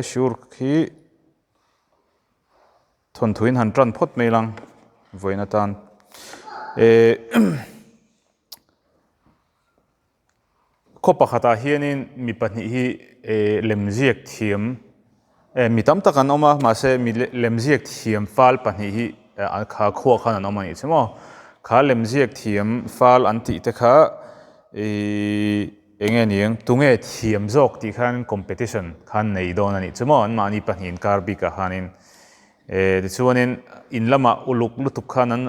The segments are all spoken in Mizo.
Sure khi thawnthuin han tan phawt mai lang vawiin atan eh khaw pakhatah hianin mi pahnih hi eh lemziak thiam eh mi tam tak an awm a mahse mi lemziak thiam fal pahnih hi kha khuaah khan an awm a nih chu maw kha lemziak thiam fal an tih te kha ihh. Enge niang, tunge thiam zawk tih khan competition khan nei dawn a nih chu maw, anmahni pahnih inkar bikah khanin eh tichuanin in lamah uluk lutuk khan an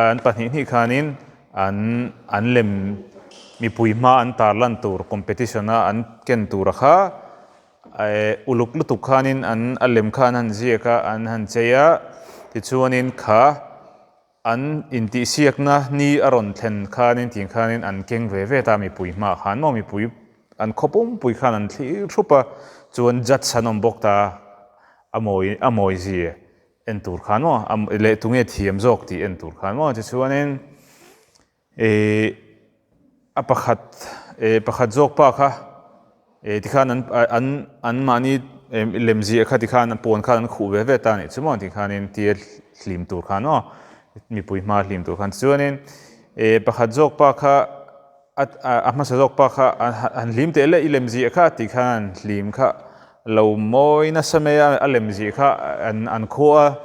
an pahnih hnih khanin an an lem mipui hma an tarlan tur competition a an ken tura kha eh uluk lutuk khanin an a lem kha an han ziak a an han chei a tichuanin kha An intihsiakna ni a rawn thlen khanin tih khanin an keng ve ve ta mipui hmaah khan maw mipui an khaw pumpui khan an thlir thup a, chuan judge an awm bawk ta a mawi a mawi zia en tur khan maw a leh tunge thiam zawk tih en tur khan maw tichuanin Ih a pakhat eh pakhat zawk pa kha eh tikhan an an an mahni lemziah kha tikhan puan khan an khuh ve ve ta a nih chu maw tikhanin tia hlim tur khan aw mipui hma hlim tur khan tichuanin eh pakhat zawk pa kha a a hmasa zawk pa kha han hlim teh leh i lemziah kha tikhan an hlim kha lo mawi nasa mai a a lemziah kha an an khuah a.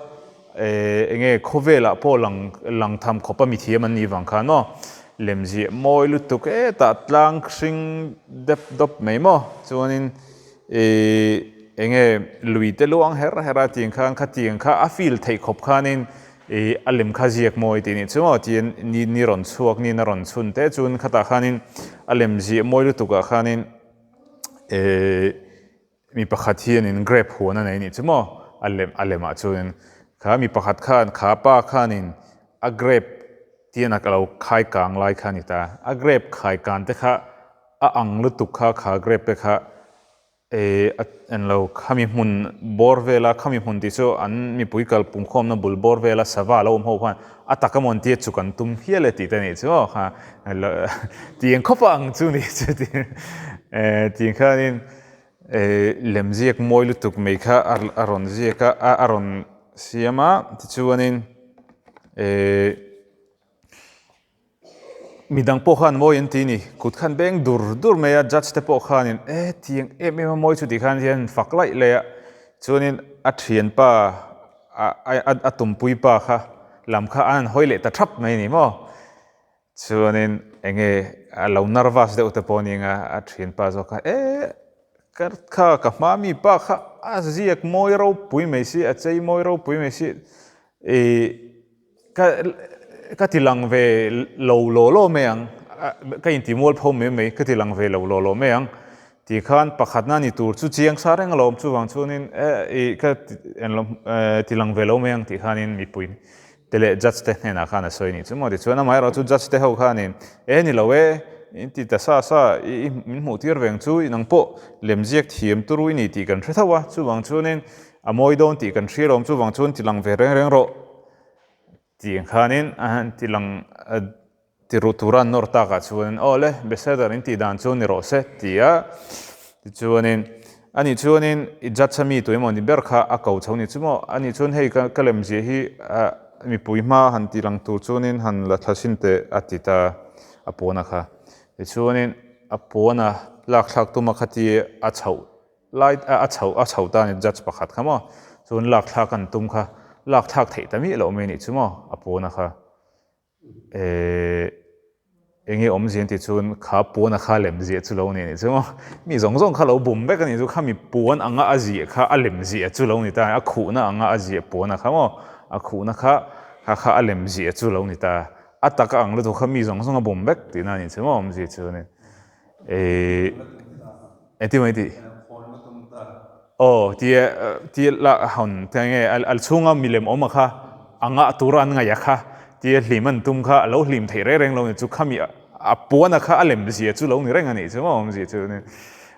Eng nge khawvelah pawh lang lang tham khawp a mithiam an nih vang khan maw lemziah mawi lutuk e tah tlang hring dep dawp mai maw chuanin ih eng nge lui te luang her her a tiang khan khatiang kha a feel theih khawp khanin ih a lem kha ziak mawi tih nih chu maw tiin ni ni rawn chhuak ni na rawn chhun te chuan khatah khanin a lemziah mawi lutukah khanin ih Mi pakhat hianin grape huan a nei nih chu maw? A lem a lemah chuanin kha mi pakhat khan kha pa khanin a grape tian a lo khai kang lai kha a ni ta. A grape khai kan te kha a ang lutuk kha kha grape te kha eh a en lo khami hmun bawr vela khami hmun tih chu an mipui kal pumkhawmna bul bawr vela sava lo awm ho khan a tak amaw an tia chuk an tum hial e tih te a nih chu maw kha tiang khawp a ang chu ni chu eh tiang khanin Lem ziak mawi lutuk mai kha a rawn ziak a, a rawn siam a tichuanin eh midang pawh khan mawi an ti a ni kut khan beng dur dur mai a judge te pawh khanin e tiang em em a mawi chu tih khan hian fak laih laih a chuanin a thianpa a tumpui pa kha lam kha an han hawi leh ta thap mai a ni maw. Chuanin enge a lo nervous deuh te pawh a ni anga a thianpa zawk kha eh ka kha ka hma mi pa kha a ziak mawi ropui mai si a chei mawi ropui mai si ih ka ka ti lang ve lo law law mai ang ka inti mualpho mai mai ka ti lang ve lo law law mai ang tih khan pakhatna ni tur chu chiang sa reng alawm chuvang chuanin eh ih ka ti lang ve lo mai ang tih khanin mipui Te leh judge te hnenah khan a sawi nih chu maw tichuan amaherawh chu judge te ho khanin e ni lo e in ti ta sa sa i min hmuh tir veng chu nang pawh lemziak thiam turu i ni tih kan hre tho a chuvang chuanin a mawi dawn tih kan hria lawm chuvang chuan ti lang ve reng reng rawh tih ang khanin a han ti lang Ti ruh tura an nawr takah chuanin, Aw le, Beseder in tih dan chu ni rawh se, ti a. Tichuanin, Ani chuanin i judge a mi tu emaw ni ber kha a ko chho ni chu maw? Ani chuan hei ka lem zia hi mipui hma han ti lang tur chuanin han la thla sin teh a ti ta a puana kha. Tichuanin a puana lak thlak tuma kha ti a chhoh lai a chhoh a chho ta a ni judge pakhat kha maw? Chuan lak thlak an tum kha lak thlak theih ta miah loh mai a nih chu maw a puana kha. Enge awmzia an tih chuan kha puan a kha lem ziah chu lo ni a nih chu maw? Mi zawng zawng kha lo bum vek a nih chu kha mi puan anga a ziah kha a lem ziah chu lo ni ta a khuhna anga a ziah puan a kha maw? A khuhna kha kha kha a lem ziah chu lo ni ta a tak a ang lutuk kha mi zawng zawng a bum vek tihna a nih chu maw awmzia chu a ni. Engtin mai tih? Aw tia tia la hawn tia nge a chhunga milem awm a kha a ngah tura an ngaih a kha tia hlim an tum kha a lo hlim theih reng reng lo ni chu khami a puan a kha a lem zia chu lo ni reng a nih chu maw awmzia chu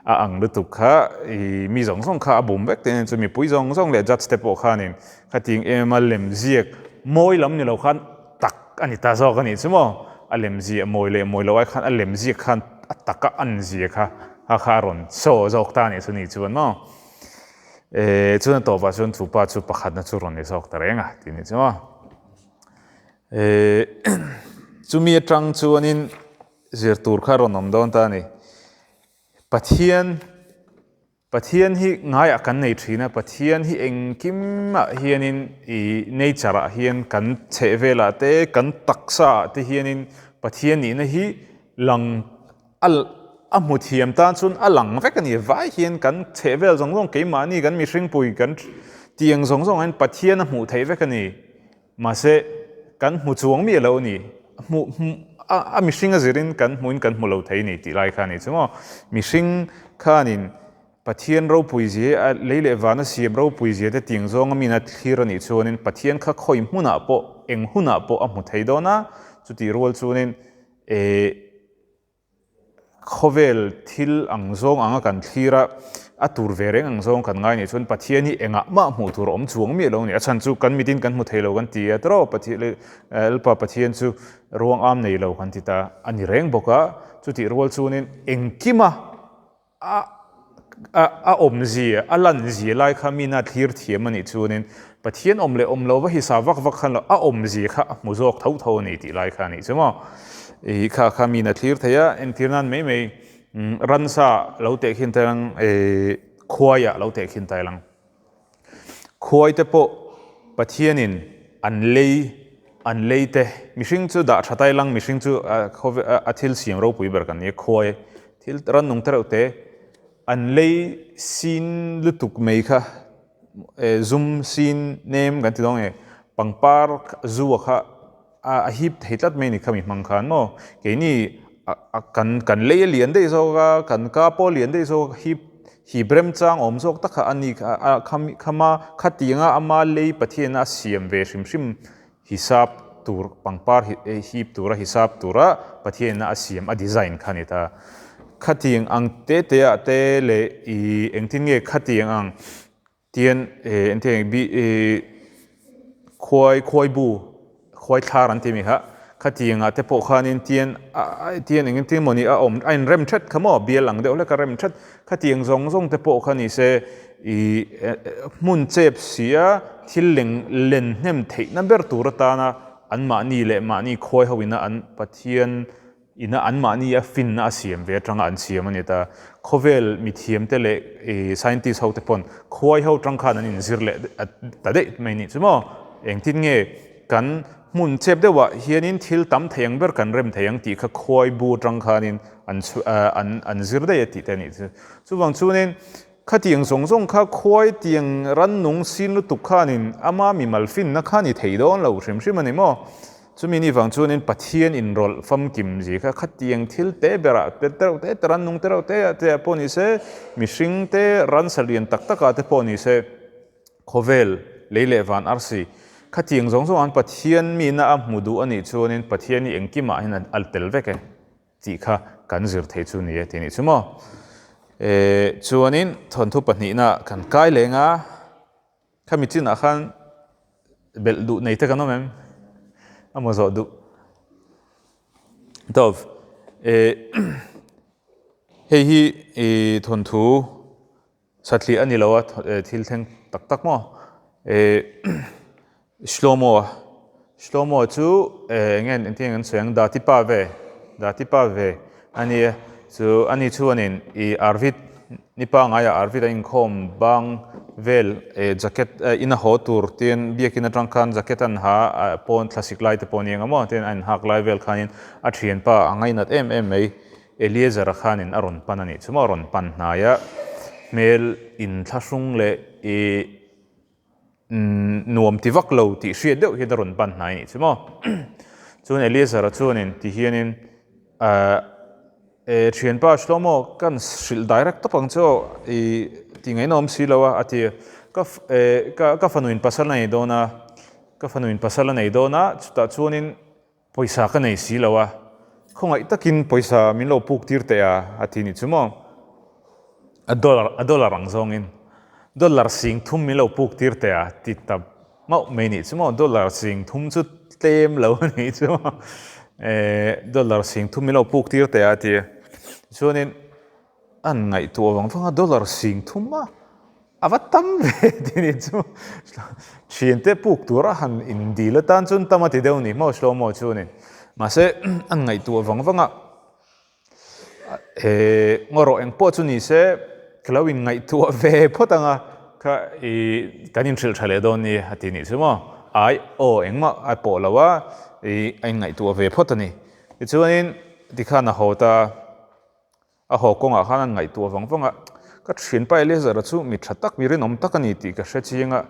a ang lutuk kha ih mi zawng zawng kha a bum vek te chu mipui zawng zawng leh judge te pawh khanin khatiang em a lem ziak mawi lam ni lo khan tak a ni ta zawk a nih chu maw? A lem ziah mawi leh mawi loh ai khan a lem ziak khan a taka an zia kha a kha a rawn show zawk ta a nih chu ni chuan maw? E, chuan a tawpah chuan chu pa chu pakhatna chu rawn ni zawk ta reng a tih ni chu maw. E, chumi atang chuanin zir tur kha rawn awm dawn ta a ni. Pathian Pathian hi ngaiah kan nei thin a, Pathian hi engkimah hianin i nature ah hian kan chheh velah te, kan taksa ah te hianin Pathian nihna hi lang a a hmu thiam tan chuan a lang vek a ni. Vai hian kan chheh vel zawng zawng keimahni kan mihringpui kan tiang zawng zawng ah hian Pathian a hmuh theih vek a ni. Mahse, kan hmu chuang miah lo a ni. Hmuh hmuh a a mihring a zirin kan hmuhin kan hmu lo thei a ni tih lai kha a ni chu maw. Mihring khanin Pathian ropui zia a lei leh vana siam ropui zia te tiang zawnga mina thlir a nih chuanin Pathian kha khawi hmunah pawh eng hunah pawh a hmu thei dawn a, chutih rual chuanin eh Khawvel thil ang zawng anga kan thlir a, a tur ve reng ang zawng kan ngai nih chuan Pathian hi engah mah hmuh tur a awm chuang miah lo a ni. A chhan chu kan mitin kan hmu thei lo kan ti a tiraw Pathian Lalpa Pathian chu ruang am nei lo kan ti ta a ni reng bawk a, chutih rual chuanin engkima A a awmzia, a lanzia lai kha mina thlir thiam a nih chuanin Pathian awm leh awm lo va hisa vak vak khan lo a awmzia kha a hmu zawk tho tho a ni tih lai kha a nih chu maw. I kha kha mina thlir thei a, entir nan mai mai ransa lo tehkhin ta lang, khuaiah lo tehkhin ta lang. Khuai te pawh Pathianin an lei an lei te, mihring chu dah tha tai lang, mihring chu a thil siam ropui ber kan ni a, khuai thil rannung te reuh te an lei sin lutuk mai kha zum sin nem kan ti dawn nge pangpar zu a kha A hip thei tlat mai ni khami hmang khan maw? Keini kan kan lei a lian daih zawk a, kan ka pawh a lian daih zawk a, hip hip remchang awm zawk tak kha a ni a khami khama khatianga ama lei Pathian a siam ve hrim hrim hisap tur pangpar hip tura hisap tura Pathian a siam a design kha a ni ta. Khatiang ang te te ah te leh ih engtin nge khatiang ang Tian engtiang bi khuai khuai bu khuai thlar an ti mi kha khatiangah te pawh khanin tian tian eng engtin mawni a awm a inrem that kha maw bial ang deuh hlek a rem that khatiang zawng zawng te pawh kha ni se ih hmun chep si a thil leng len hnem theihna ber tur atana anmahni leh mahni khuai ho ina an Pathian Ina anmahni a finna a siam ve atanga an siam a ni ta. Khawvel mithiamte leh scientist ho te pawn khuai ho tang khan an inzir leh ta daih mai nih chu maw? Engtin nge kan hmun chep deuhah hianin thil tam thei ang ber kan rem thei ang tih kha khuai bu atang khanin an an an zir daih a tih te a nih chu. Chuvang chuanin Khatiang zawng zawng kha khuai tiang rannung sin lutuk khanin ama mimal finna kha ni thei dawn lo hrim hrim a ni maw? Chumi ni vang chuanin Pathian inrawlh famkim zi kha khatiang thil te berah te tereuh te te rannung tereuh te ah te ah pawh ni se, mihring te ransa lian tak tak ah te pawh ni se, khawvel lei leh van arsi khatiang zawng zawng an Pathian mihna a hmu duh a nih chuanin Pathian hi engkimah hian a tel vek e. Tih kha kan zir thei chu ni e tih nih chu maw. E chuanin thawnthu pahnihna kan kai leng a, khami chinah khan belh duh nei te kan awm em? A maw zawh duh. Dove e hei hi i thawnthu Satliah a ni lo a, thil thleng tak tak maw? Shlomo-a, Shlomo chu eng nge engtin an sawi ang, Dati pa ve, Dati pa ve a ni a, chu ani chuanin i Arvid ni pangaiah Arvid a inkhawm bang vel jacket ina haw tur tiin biakin atang khan jacket an ha pawn thlasik lai te pawh a ni ang maw tiin a inhak lai vel khanin a thianpa a ngainat em em mai. Eliezer-a khanin a rawn pan a nih chu maw, a rawn pan hnai a, hmel inthlahrung leh i nuam ti vak lo tih hriat deuh hian a rawn pan hnai a nih chu maw. Chuan Eliezer-a chuanin ti hianin ahh e thianpa Shlomo kan hrilh direct tawp ang chu aw i ti ngaihna awm si lo a a ti a, ka e ka fanuin pasal a nei dawn a, ka fanuin pasal a nei dawn a, chutah chuanin Pawisa ka nei si lo a, khawngaih takin pawisa min lo puk tir teh a, a ti nih chu maw? A dollar, a dollar ang zawngin dollar sing thum min lo puk tir teh a, ti ta mauh mai nih chu maw? Dollar sing thum chu tlem lo a nih chu maw? Eh, dollar sing thum min lo puk tir teh a, a ti a. Chuanin an ngaihtuah vang vang a, dollar sing thum a. A va tam ve ti ni chu thiante puk tura han indil atan chuan tam a ti deuh ni maw Shlomo chu ni. Mahse an ngaihtuah vang vang a, he ngaw rawh eng pawh chu ni se ka lo inngaihtuah ve phawt ang a, kha i kan inhrilh tha leh dawn ni a ti nih chu maw. Ai aw engmah a pawh lo a, i a inngaihtuah ve phawt a ni. Tichuanin tikhan a haw ta. A haw kawngah khan an ngaihtuah vang vang a, Ka thianpa Eleazar-a chu mi tha tak, mi rinawm tak a ni tih ka hre chiang a,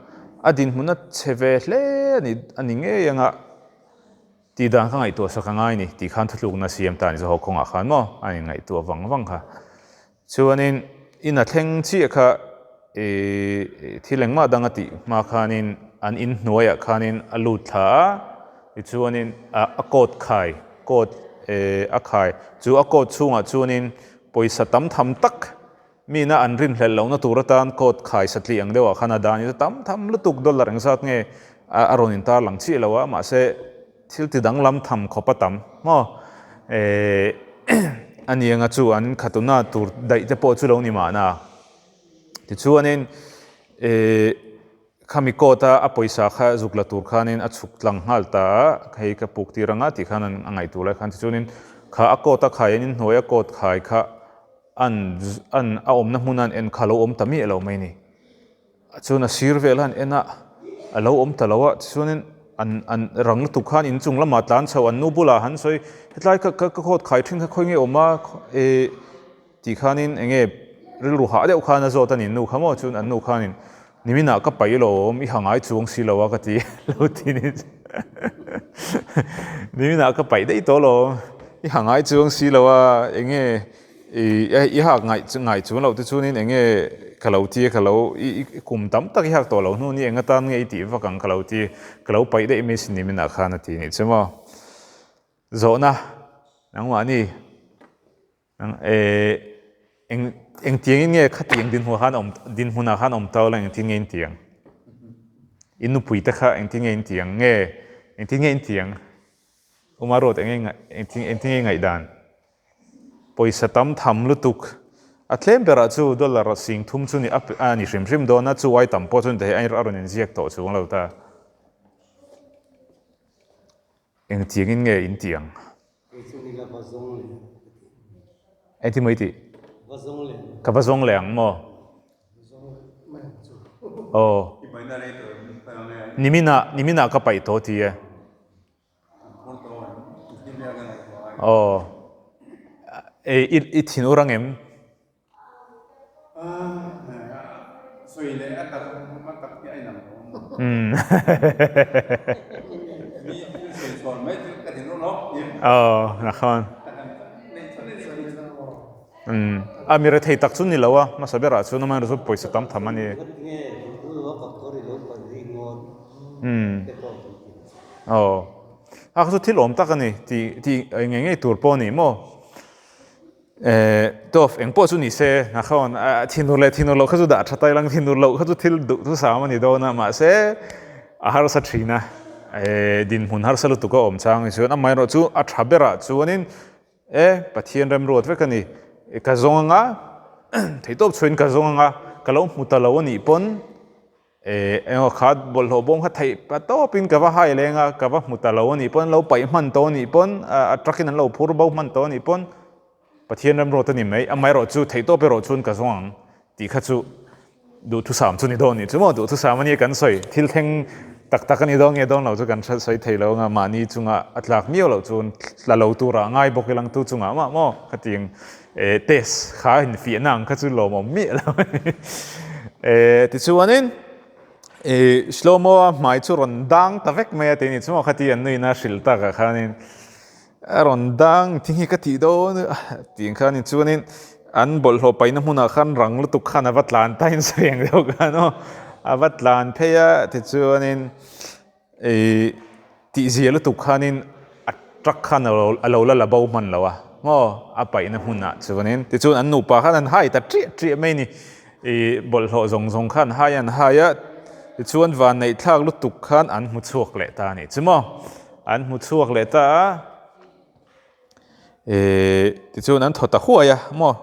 a dinhmun a chhe ve hle a ni, a ni ngei ang a, tih dan ka ngaihtuah sak a ngai ni tih khan thutlukna siam ta a ni chu haw kawngah khan maw an inngaihtuah vang vang kha. Chuanin in a thleng chiah kha i thil engmah dang a tih hma khanin an in hnuaiah khanin a lut thla a, tichuanin a coat khai, coat a khai, chu a coat chhungah chuanin pawisa tam tham tak mina an rinhlelh lohna tur atan coat khai satliah ang deuhah khan a dah a ni. Tam tham lutuk dollar engzat nge a rawn intar lang chiah lo a, mahse thil ti danglam tham khawp a tam maw a ni anga chu an khatuna tur daih te pawh chu lo ni mahna. Tichuanin eh khami coat a a pawisa kha zuk la tur khanin a chhuk tlang nghal ta a, hei ka puk tir anga tih khan a ngaihtuah lai khan tichuanin kha a coat a khai an inhnuai a coat khai kha an an a awmna hmun a an en kha a lo awm ta miah lo mai ni. Chuan a sir vel a an en a, a lo awm ta lo a, tichuanin an an rang lutuk khan inchung lamah tlan chho an nu bulah han sawi hetlai ka ka coat khai thin kha khawi nge awm a eh Tih khanin eng nge rilru hah deuh khan a zawt a ni nu kha maw chuan an nu khanin niminah ka paih lo awm i ha ngai chuang si lo a ka ti lo ti ni niminah ka paih daih tawh lo awm i ha ngai chuang si lo a eng nge i i hak ngai ngai chuang loh te chuanin eng nge ka lo ti a ka lo i i kum tam tak i hak tawh lo hnu ni eng atan nge i tih vak ang ka lo ti ka lo paih daih mai sin niminah khan a ti nih chu maw zawhna nangmahni. Eng engtiangin nge khatiang dinhmun khan awm dinhmunah khan awm tau la engtin nge in tiang? In nupui te kha engtin nge in tiang nge engtin nge in tiang? Uma ruat eng nge engtin engtin nge i ngaihdan? Pawisa tam tham lutuk a tlem berah chu dollar 3000 chu ni a ni hrim hrim dawn a chu ai tam pawh chu ni thei a rawn inziak tawh chuang lo ta. Engtiangin nge in tih ang? Kei chu nila va zawng leh ang ka ti. Engtin maw i tih? Va zawng leh ang. Ka va zawng leh ang maw? Va zawng leh mai ang chu. Aw. I paihna rei tawh em? Paih ang e. Niminah, niminah ka paih tawh ti e. An phur tawh em? Engtin nge ka ngaihtuah ai? Aw. I, i thin ur ang em? Sawi leh a tak a tak hi a inang lo a maw? Mi thil sawi chhuan mai chu ka thin rawh ti. Aw, nakhon. A mi rethei tak chu ni lo a, hmasa berah chuan amaherawhchu chu pawisa tam tham a ni. Aw, a kha chu thil awm tak a ni, tih tih ngei ngei tur pawh a ni maw? Eh, Tawf, eng pawh chu ni se, na khawn, a thinur leh thinur loh kha chu dah tha tai lang, thinur loh kha chu thil duh thusam a ni dawn a, mahse a harsa thin a, eh, dinhmun harsa lutuk a awm chang ni chuan amaherawh chu a tha berah chuanin eh, Pathian remruat vek a ni, ka zawng anga, theihtawp chhuahin ka zawng anga, ka lo hmu ta lo a nih pawn, Eh, eng aw kha bawlhhlawh bawm kha theih pa tawpin ka va hai leng a, ka va hmu ta lo a nih pawn, an lo paih hman tawh a nih pawn, a truck in an lo phur bo hman tawh a nih pawn, Pathian remruat a ni mai, amaherawh chu theih tawp erawh chuan ka zawng ang tih kha chu duhthusam chu ni dawn nih chu maw, duhthusam a nia kan sawi, thil thleng tak tak a ni dawn nge dawn lo chu kan sawi thei lo anga mahni chunga a tlak miau loh chuan tla lo tura ngai bawk ilang tu chungah mah maw khatiang Eh test kha infiahna ang kha chu lawmawm miah lo a ni. Eh tichuanin eh Shlomo a hmai chu rawn dang ta vek mai a tih a ni chu maw khati an nuin a hrilh takah khanin a rawn dang thing hi ka tih dawn tih ang khanin chuanin an bawlhhlawh paihna hmunah khan rang lutuk khan a va tlan ta in sawi ang deuh khan aw a va tlan phei a tichuanin I tihzia lutuk khanin a truck khan a lo la la bo hman lo a maw a paihna hmunah chuanin tichuan an nupa khan an hai ta triah triah mai a ni. I bawlhhlawh zawng zawng khan an hai a an hai a tichuan vanneih thlak lutuk khan an hmu chhuak leh ta a nih chu maw an hmu chhuak leh ta a. Tichuan an thaw ta huai a maw.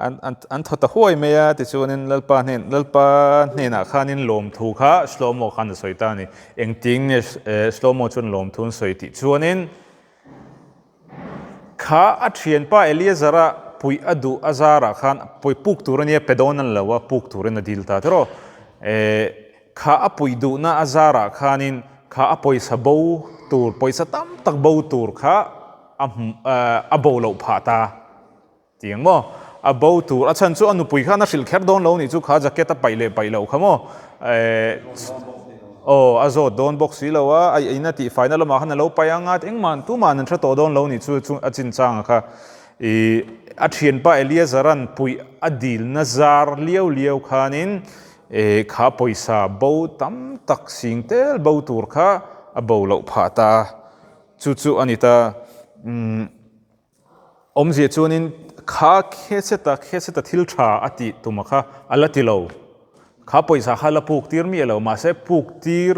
An an an thaw ta huai mai a, tichuanin Lalpa hnen Lalpa hnenah khanin lawmthu kha Shlomo khan a sawi ta a ni. Engtin nge Shlomo chuan lawmthu an sawi tih chuanin kha a thianpa Eleazara puih a duh a zarah khan puih puk tur a nia pe dawn a ni lo a, puk turin a dil ta tiraw. Kha a puih duhna a zarah khanin kha a pawisa bo tur pawisa tam tak bo tur kha a hmu a bo loh phah ta. Tiang maw? A bo tur, a chhan chu a nupui khan a hrilh kher dawn lo nih chu kha jacket a paih leh paih loh kha maw? Aw, a zawt dawn bawk si lo a, a in a tihfaina lamah khan a lo paih ang a, engmah tumah an hre tawh dawn lo nih chu chu a chinchang a kha. Ih, a thianpa Eleazaran puih a dilna zar liau liau khanin kha pawisa bo tam tak sing tel bo tur kha a bo loh phah ta. Chu chu a ni ta. Umm. Awmzia chuanin kha kheseta kheseta thil tha a tih tuma kha a la ti lo. Kha pawisa kha la puk tir miah lo mahse puk tir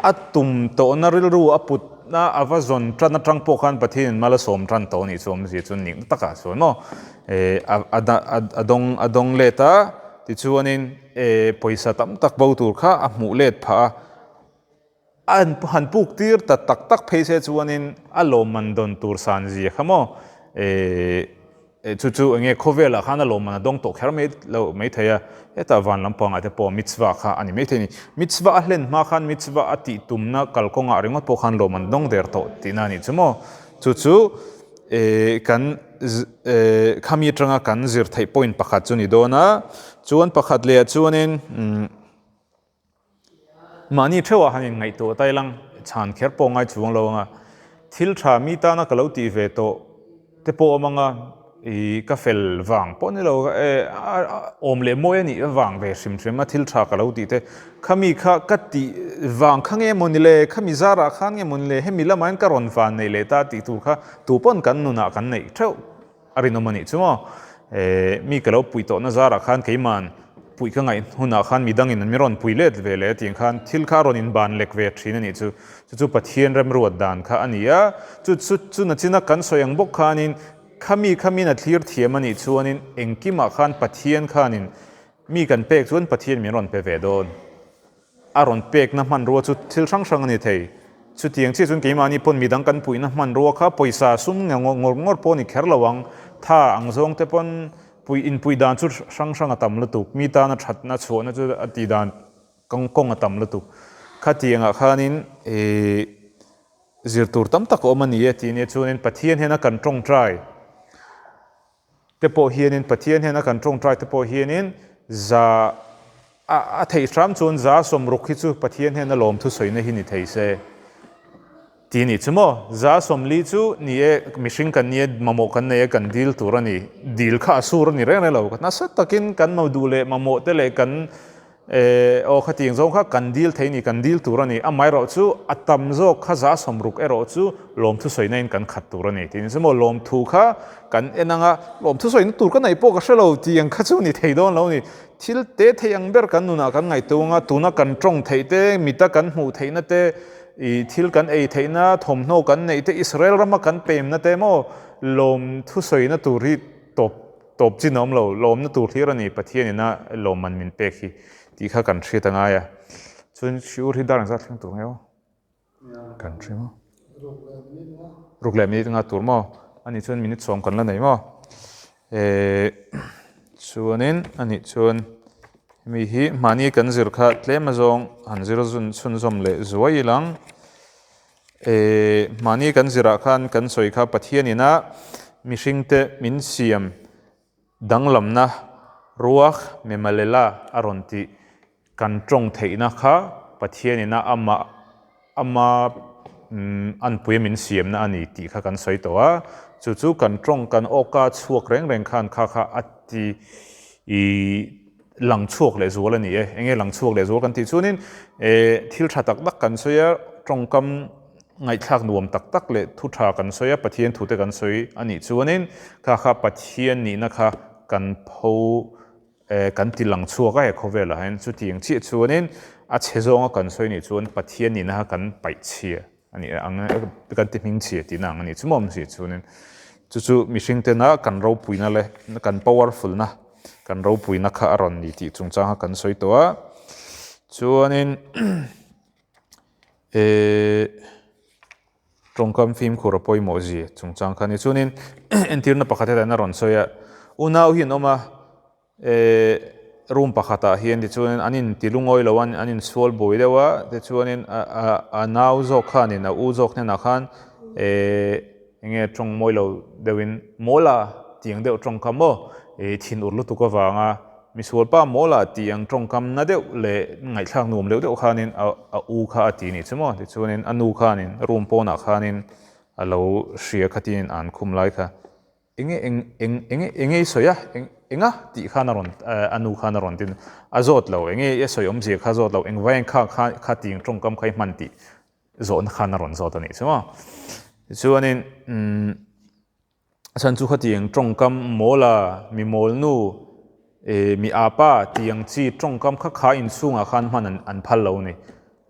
a tum tawhna rilru a putna a va zawn tan atang pawh khan Pathianin mal a sawm tan tawh anih chu awmzia chu nihna takah chuan maw a dawng a dawng let a tichuanin pawisa tam tak bo tur kha a hmuh let phah a. A han puk tir ta tak tak phei se chuanin a lawmman dawn tur san zia kha maw chu chu enge khawvelah khan a lawmman a dawng tawh kher mai lo mai thei a, hetah van lampangah te pawh mitzvah kha a ni mai thei a ni. Mitzvah a hlen hma khan mitzvah a tih tumna kalkawngah ringawt pawh khan lawmman a dawng der tawh tihna a nih chu maw. Chu chu kan khami atanga kan zir theih point pakhat chu ni dawn a, chuan pakhat lehah chuanin. Mahni theuhah han inngaihtuah ta ilang chhan kher pawh ngai chuang lo anga thil tha mi tana ka lo tih ve tawh te pawh awm anga ih ka fel vang pawh ni lo awm leh mawi a nih vang ve hrim hrim a thil tha ka lo tih te khami kha ka tih vang kha nge maw ni le khami zarah khan nge maw ni le hemi lamah hian ka rawn van neih leh ta tih tur kha tupawn kan nunah kan neih theuh. A rinawm a nih chu maw? Mi ka lo puih tawhna zarah khan keima'n puih ka ngaih hunah khan midangin an mi rawn pui let ve leh tih khan thil kha a rawn inban lek ve thin a nih chu. Chu chu Pathian remruat dan kha a ni a. Chu chu chu nachina kan sawi ang bawk khanin khami khamin a thlir thiam a nih chuanin engkimah khan Pathian khanin mi kan pek chuan Pathian min rawn pe ve dawn. A rawn pekna hmanrua chu thil hrang hrang a ni thei. Chutiang chiah chuan keimahni pawn midang kan puihna hmanrua kha pawisa sum nge ngawr ngawr pawh a ni kher lo ang. Tha ang zawng te pawn puih inpuih dan chu hrang hrang a tam lutuk. Mi tana thatna chhuahna chu a tih dan kawng a tam lutuk. Khatiangah khanin ih zir tur tam tak a awm a ni e tih nia chuanin Pathian hian a kan tawngtai. Te pawh hianin Pathian hian a kan tawngtai te pawh hianin za a a theih hram chuan za sawmruk hi chu Pathian hian a lawm thusawina hi ni thei se ti ni chu maw? Za sawmli chu ni e mihring kan nia mamawh kan nei a kan dil tur a ni dil kha a sur a ni reng reng lo nasa takin kan duh leh mamawh te leh kan E, aw khatiang zawng kha kan dil thei ni, kan dil tur a ni. Amaherawh chu a tam zawk kha za sawmruk erawh chu lawmthu sawina in kan khat tur a ni. Tiin chu maw lawmthu kha kan en anga lawmthu sawina tur ka neih pawh ka hre lo tiang kha chu ni thei dawn lo ni. Thil te thei ang ber kan nunah kan ngaihtuah anga tuna kan tawng theih te, mita kan hmuh theihna te, i thil kan ei theihna, thawmhnaw kan neih te, Israel rama kan pemna te maw lawmthu sawina tur hi tawp Tawp chin a awm lo, lawmna tur hlir a ni, Pathian ina lawmman min pek hi tih kha kan hriat a ngai a. Chuan shiur hi dar engzat thleng tur nge aw? Kan hre maw? Ruk leh minute nga tur maw? Ani chuan minute sawm kan la nei maw? Eh, chuanin ani chuan hemi hi mahni kan zir kha tlem azawng han zir chhunzawm leh zuai ilang. Eh, mahni kan zirah khan kan sawi kha Pathian ina mihringte min siam danglamna ruak memalela a rawn tih kan tawng theihna kha Pathian ina amah ama anpuia min siamna a ni tih kha kan sawi tawh a. Chu chu kan tawng kan awka chhuak reng reng khan kha kha a ti ih lang chhuak leh zual a ni e. Enge lang chhuak leh zual kan tih chuanin eh thil tha tak tak kan sawi a, tawngkam ngaihthlak nuam tak tak leh thu tha kan sawi a, Pathian thute kan sawi a nih chuanin kha kha Pathian nihna kha kan pho eh kan ti lang chhuak a he khawvelah hian chutiang chiah chuanin a chhe zawnga kan sawi nih chuan Pathian nihna kha kan paih chhia a ni ang kan ti hming chhia tihna ang a ni chu maw awmzia chuanin. Chu chu mihring tena kan ropuina leh kan powerful na, kan ropuina kha a rawn ni tih chungchang kha kan sawi tawh a. Chuanin eh tawngkam fimkhur a pawimawh zia chungchang kha a ni. Chuanin entirna pakhat hetah hian a rawn sawi a, unau hi an awm a, eh room pakhatah hian tichuanin an inti lungawi lo a, an insual buai deuh a, tichuanin a a a nau zawk khanin a u zawk hnenah khan eh eng nge tawng mawi lo deuhin mawla tih ang deuh tawngkam maw ih thinur lutuk avanga misualpa mawla tih ang tawngkam na deuh leh ngaihthlak nuam deuh deuh khanin a a u kha a ti nih chu maw tichuanin a nu khanin room pawnah khanin a lo hria khatin an khum lai kha. Enge eng eng enge enge i sawi a eng enga tih khan a rawn a nu khan a rawn tin a zawt lo enge i sawi awmzia kha zawt lo eng vaeng kha kha kha ting tawngkam kha i hman tih zawhna khan a rawn zawt a nih chu maw. Tichuanin umm a chhan chu khatiang tawngkam mawla mi mawl nu eh mi apa tih ang chi tawngkam kha kha inchhungah khan hman an an phal lo a ni.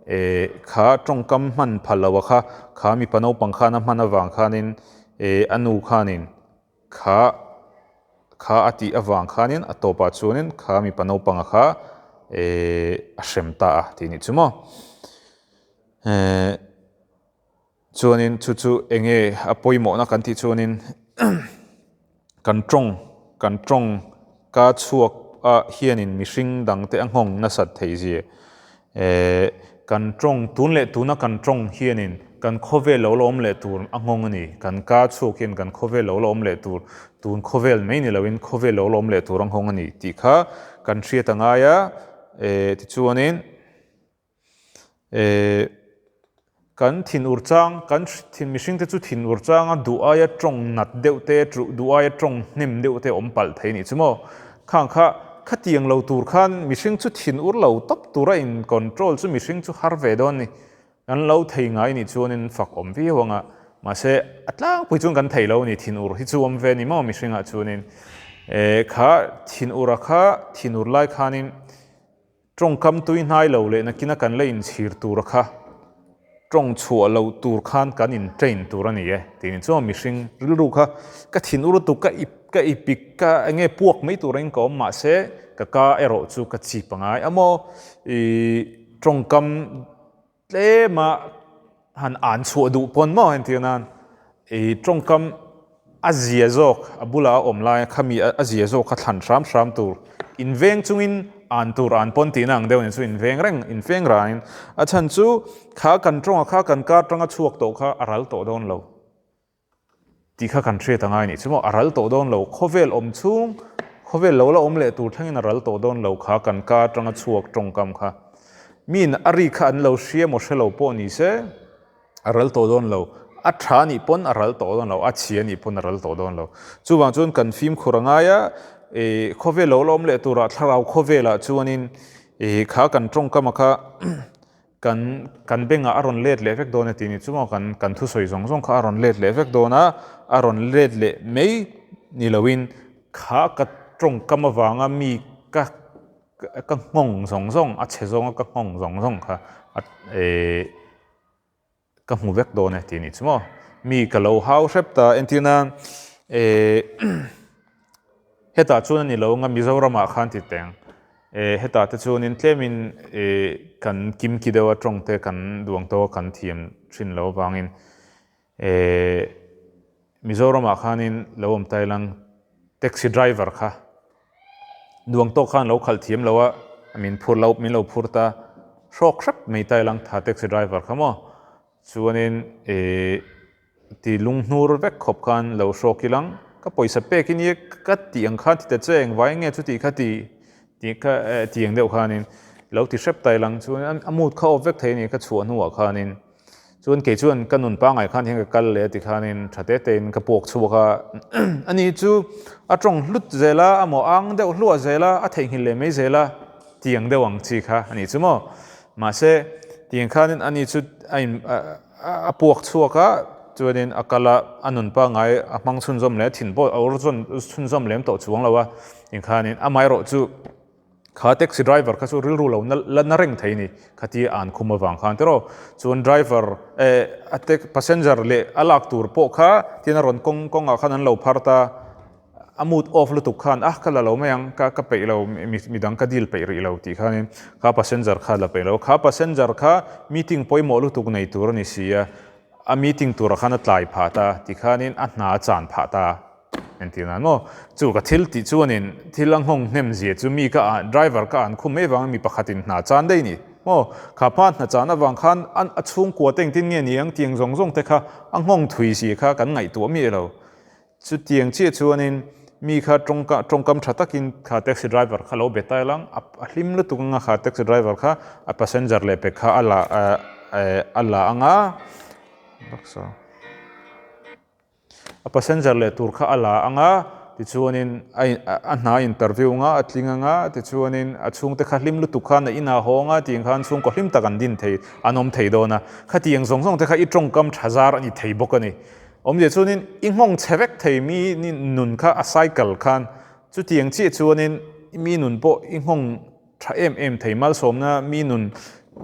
Eh kha tawngkam hman phal lo a kha, kha mipa naupang khan a hman avang khanin eh a nu khanin kha kha a tih avang khanin a tawpah chuanin kha mipa naupanga kha eh a hrem ta a tih nih chu maw. Eh. Chuanin chu chu eng nge a pawimawhna kan tih chuanin kan tawng kan tawng ka chhuak a hianin mihring dangte a nghawng nasat theih zia eh kan tawng tun leh tuna kan tawng hianin kan khawvel lo la awm leh tur a nghawng a ni. Kan ka chhuak hian kan khawvel lo la awm leh tur tun khawvel mai ni loin khawvel lo la awm leh tur a nghawng a ni tih kha kan hriat a ngai a eh tichuanin Eh, kan thinur chang, kan thin mihring te chu thinur changa duh aia tawng nat deuh te, duh aia tawng hnem deuh te awm palh thei nih chu maw. Khang kha khatiang lo tur khan mihring chu thinur lo tawp tura in control chu mihring chu har ve dawn ni. Kan lo thei ngai nih chuanin fak awm viau anga, mahse a tlangpui chuan kan thei lo a ni, thinur hi chu awm ve ni maw mihringah chuanin. Eh, kha thinura kha thinur lai khanin Tawngkam tui hnai lo leh nakina kan la inchhir tur kha tawng chhuah loh tur khan kan in train tur a ni e tih chuan mihring rilru kha ka thin ur lutuk ka ip ka ipik ka enge puak mai turin ka awm mahse ka ka erawh chu ka chip angai a maw ih tawngkam Tlema han an chhuah duh pawn maw entir nan i tawngkam a zia zawk a bula a awm lai kha mi a zia zawk kha thlan hram hram tur inveng chungin an tur an pawn tihna ang deuh nen chu inveng reng inveng ranin a chhan chu kha kan tawnga kha kan kar tanga chhuak tawh kha a ral tawh dawn lo. Tih kha kan hriat a ngai nih chu maw, a ral tawh dawn lo, khawvel awm chhung, khawvel lo la awm leh tur thlengin a ral tawh dawn lo kha kan ka atanga chhuak tawngkam kha. Miin a ri kha an lo hria maw hre lo pawh ni se, a ral tawh dawn lo, a tha nih pawn a ral tawh dawn lo, a chhia nih pawn a ral tawh dawn lo. Chuvang chuan kan fimkhur a ngai a, ih khawvel lo la awm leh turah thlarau khawvelah chuanin ih kha kan tawngkama kha Kan kan bengah a rawn let leh vek dawn a tih ni chu maw kan kan thusawi zawng zawng kha a rawn let leh vek dawn a, a rawn let leh mai ni loin kha ka tawngkam avanga mi ka ka nghawng zawng zawng a chhe zawnga ka nghawng zawng zawng kha a eh ka hmu vek dawn e tih ni chu maw mi ka lo hau hrep ta entir nan eh Hetah chuan a ni lo anga Mizoramah khan ti teng. Eh hetah te chuanin tlemin eh kan kimki deuh a tawng te kan duang tawk a kan thiam thin lo avangin eh Mizoramah khanin lo awm ta ilang taxi driver kha duang tawk khan lo khalh thiam lo a min phur lo min lo phur ta hrawk hrep mai ta ilang tha taxi driver kha maw chuanin eh Ti lunghnur vek khawp khan lo hrawk ilang, ka pawisa pek i nia ka tih ang khan ti ta che engvai nge chuti kha ti tih kha ti ang deuh khanin lo ti hrep ta ilang chuan a mood kha off vek thei a ni ka chhuah hnuah khanin chuan kei chuan ka nun pangai khan hian ka kal leh a ti khanin tha te te in ka puak chhuak a ani chu a tawng hlut zel a a maw ang deuh hluah zel a a theihnghilh leh mai zel a ti ang deuh ang chi kha a ni chu maw mahse tiang khanin ani chu a in A puak chhuak a, chuanin a kal a, a nun pangngai a hmang chhunzawm leh a thin pawh a ur chhunzawm lem tawh chuang lo a, inkhanin amaherawh chu Kha taxi driver kha chu rilru lo la na reng thei ni khatia an khum avang khan tiraw. Chuan driver eh a passenger leh a lak tur pawh kha tin a rawn kawng kawngah khan an lo phar ta. A mood off lutuk khan ah ka la lo mai ang ka ka peih lo mi dang ka deal peih rih lo tih khanin kha passenger kha la peih lo. Kha passenger kha meeting pawimawh lutuk nei tur a ni si a, a meeting turah khan a tlai phah ta ti khanin a hna a chan phah ta. Entir nan maw? Chu ka thil tih chuanin thil a nghawng hnem zia chu mi ka ah driver ka an khum mai avangin mi pakhatin hna chan daih ni maw? Kha pa hna chan avang khan a a chhungkua te engtin nge ni ang tiang zawng zawng te kha a nghawng thui zia kha kan ngaihtuah miah lo. Chutiang chiah chuanin mi kha tawngka tawngkam tha takin kha taxi driver kha lo be ta ila a a hlim lutuk anga kha taxi driver kha a passenger leh pek kha a la eh a la anga baksa. A passenger leh tur kha a la ang a, tichuanin a a hna interview ang a, a tling ang a, tichuanin a chhungte kha hlim lutuk khan a inah haw ang a, tiang khan chhungkaw hlim tak an din thei, an awm thei dawn a. Khatiang zawng zawng te kha i tawngkam tha zar a ni thei bawk a ni. Awmzia chuanin i nghawng chhe vek thei mi nun kha a cycle khan chutiang chiah chuanin mi nun pawh i nghawng Tha em em thei malsawmna mi nun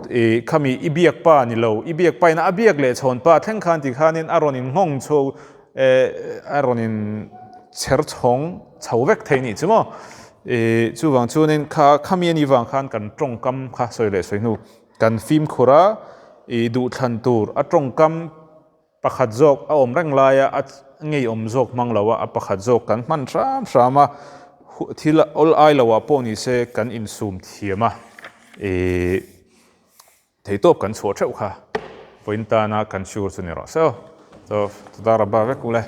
i khami i biak pa ni lo, i biak paina a biak leh chhawn pa thleng khan ti khanin a rawn in nghawng chho eh a rawn in chher chhawng chho vek thei nih chu maw. I chuvang chuanin kha khami ani vang khan kan tawngkam kha sawi leh sawi hnu kan fimkhur a i duhthlan tur a tawngkam Pakhat zawk a awm reng laia a ngeiawm zawk hmang lo a, a pakhat zawk kan hman hram hram a, thil awl ai lo ah pawh ni se kan insum thiam a, ih theitawp kan chhuah theuh kha vawiin tana kan sure chu ni rawh se aw. Chaw, Tadar a ba vek ule.